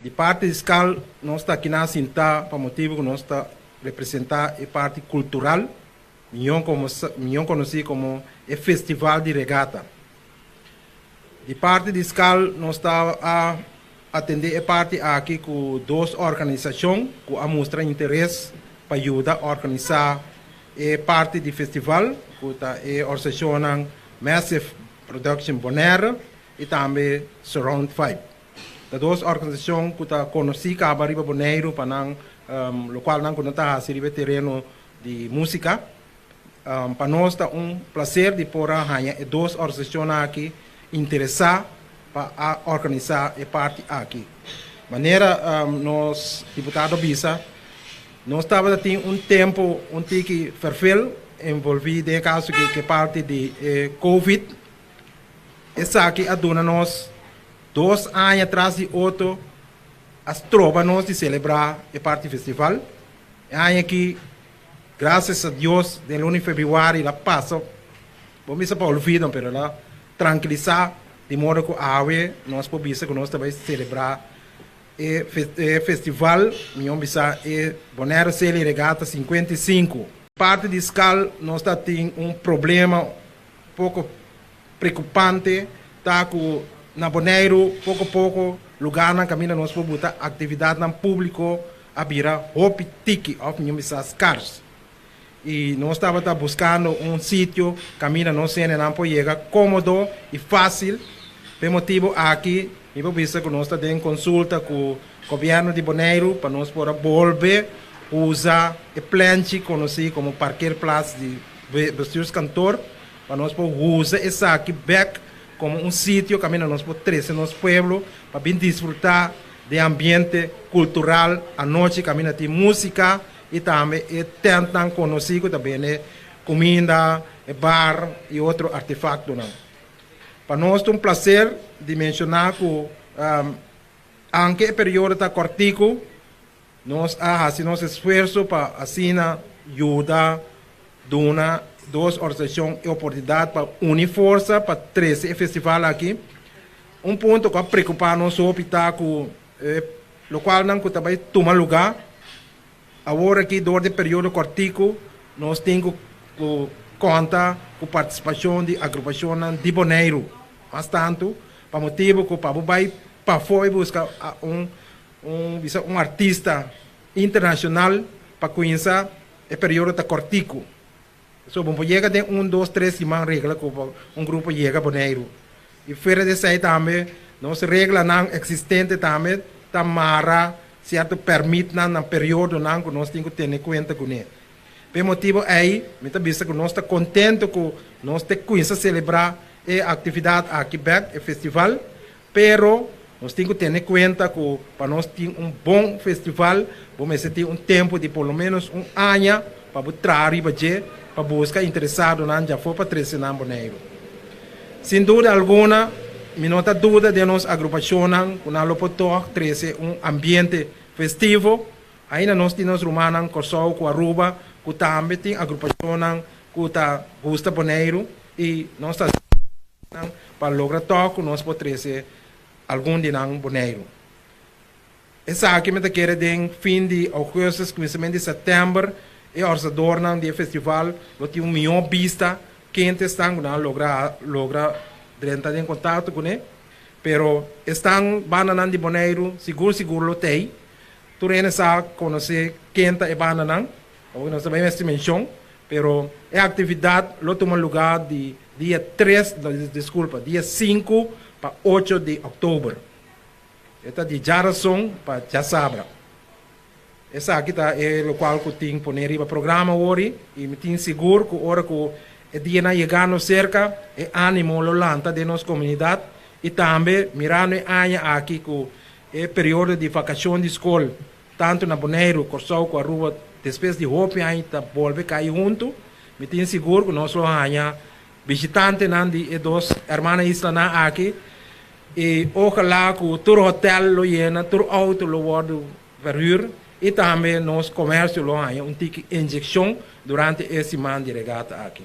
Di parti di SKAL nos ta akinan sintá pa motibu ku nos ta representá e parti kultural, mihó komo mihó konosí komo e festival di regata. Di parti di SKAL nos ta a atendé e parti aki ku dos organisashon ku a mustra interes pa yuda organisá e parti di festival, ku ta e organisashonnan Massive Production Bonaire i tambe Surround Vibe. Ta dos organisashon ku ta konosí kaba riba Boneiru pa nan lokual nan ku nan ta hasi riba e tereno di músika. Pa nos ta un plaser di por a haña e dos organisashonnan aki interesá pa a organisá e parti aki. Manera nos diputado a bisa, nos tabata tin un tempu un tiki ferfel envolví den e kaso ku e parti di e covid. Esaki a duna nos dos aña tras di otro a stroba nos di selebrá e parti festival. E aña aki, grasias a Dios, den luna di febrüari el a pasa, bo mester pa olvido, pero el a trankilisá di modo ku awe nos por bisa ku nos ta bai selebrá e festival, mihó bisa e Bonaire Sailing Regatta 55. Parti di skal nos ta tin un problema poko preokupante ta ku na Boneiru poko poko lugarnan kaminda nos por buta aktividatnan públiko a bira hopi tiki òf mihó bisa skars. I nos tabata buskando un sitio kaminda nos hendenan por yega kómodo i fásil. P'e motibu aki mi por bisa ku nos ta den konsulta ku gobièrnu di Boneiru pa nos por a bolbe usa e plenchi konosí komo parkeerplaats di bestuurskantoor pa nos por usa esaki bek komo un sitio kaminda nos por trese nos pueblo pa bin disfrutá den ambiente kultural anochi kaminda tin músika i tambe e tèntnan konosí ku ta bende kuminda, e bar i otro artefaktonan. Pa nos ta un plaser di menshoná ku anke e periodo ta kòrtiku, nos a hasi nos esfuerso pa asina yuda duna dos organisashon e oportunidat pa uni forsa pa trese e festival aki. Un punto ku a preokupá nos hopi ta ku e lokualnan ku ta bai tuma lugá awor aki dor di periodo kòrtiku nos tin ku konta ku partisipashon di agrupashonnan di Boneiru mas tantu pa motibu ku pa bo bai pafó i buska un Un bisa un artista internacional pa cuinsa e periodo ta cortico. So bo por yega den un, dos, tres siman regla cu pa un grupo yega Boneiru. Y fuera di esey tambe nos reglanan existente tambe ta mara cierto permitnan na periodonan cu nos tin cu tene cuenta cune. P'e motibo ey mi ta bisa cu nos ta contento cu nos te cuinsa celebra e actividad aki bek, e festival. Pero, nos tin ku tene kuenta ku pa nos tin un bon festival, bo mester tin un tempu di por lo ménos un aña pa bo traha riba dje pa buska interesadonan djafó pa trese nan Boneiru. Sin duda alguna, mi no ta duda den nos agrupashonnan ku nan lo por tòg trese un ambiente festivo. Ainda nos tin nos rumannan Kòrsou ku Aruba ku tambe tin agrupashonnan ku ta gusta Boneiru i nos ta. Nan pa logra tòg ku nos por trese algun di nan Boneiru. Esaki mi ta kere den fin di ougùstus, kuminsamentu di sèptèmber e òrsadornan di e festival lo tin un mihó bista ken ta esnan ku nan a logra logra drenta den kontakto kuné. Pero esnan bandanan di Boneiru sigur sigur lo t'ei. Tur hende sa konosé ken ta e bandanan, pasobra nos ta bai mester menshon. Pero e aktividat lo tuma lugá di dia tres, diskulpa, dia sinku pa ocho di òktober. E ta di djarason pa djasabra. Esaki ta e lokual ku tin poné riba programa wori i mi tin sigur ku ora ku e dianan yegando serka e ánimo lo lanta den nos komunidat i tambe mirando e aña aki ku e periodo di vakashon di skol Tantu na Boneiru, Kòrsou ku Aruba despues di hopi aña ta bolbe kai huntu. Mi tin sigur ku nos lo haña bishitantenan di e dos hermana islanan aki i ojalá ku tur hotèl lo yena, tur outo lo wòrdu verhür i tambe nos komersio lo haña un tiki inyekshon durante e siman di regata aki.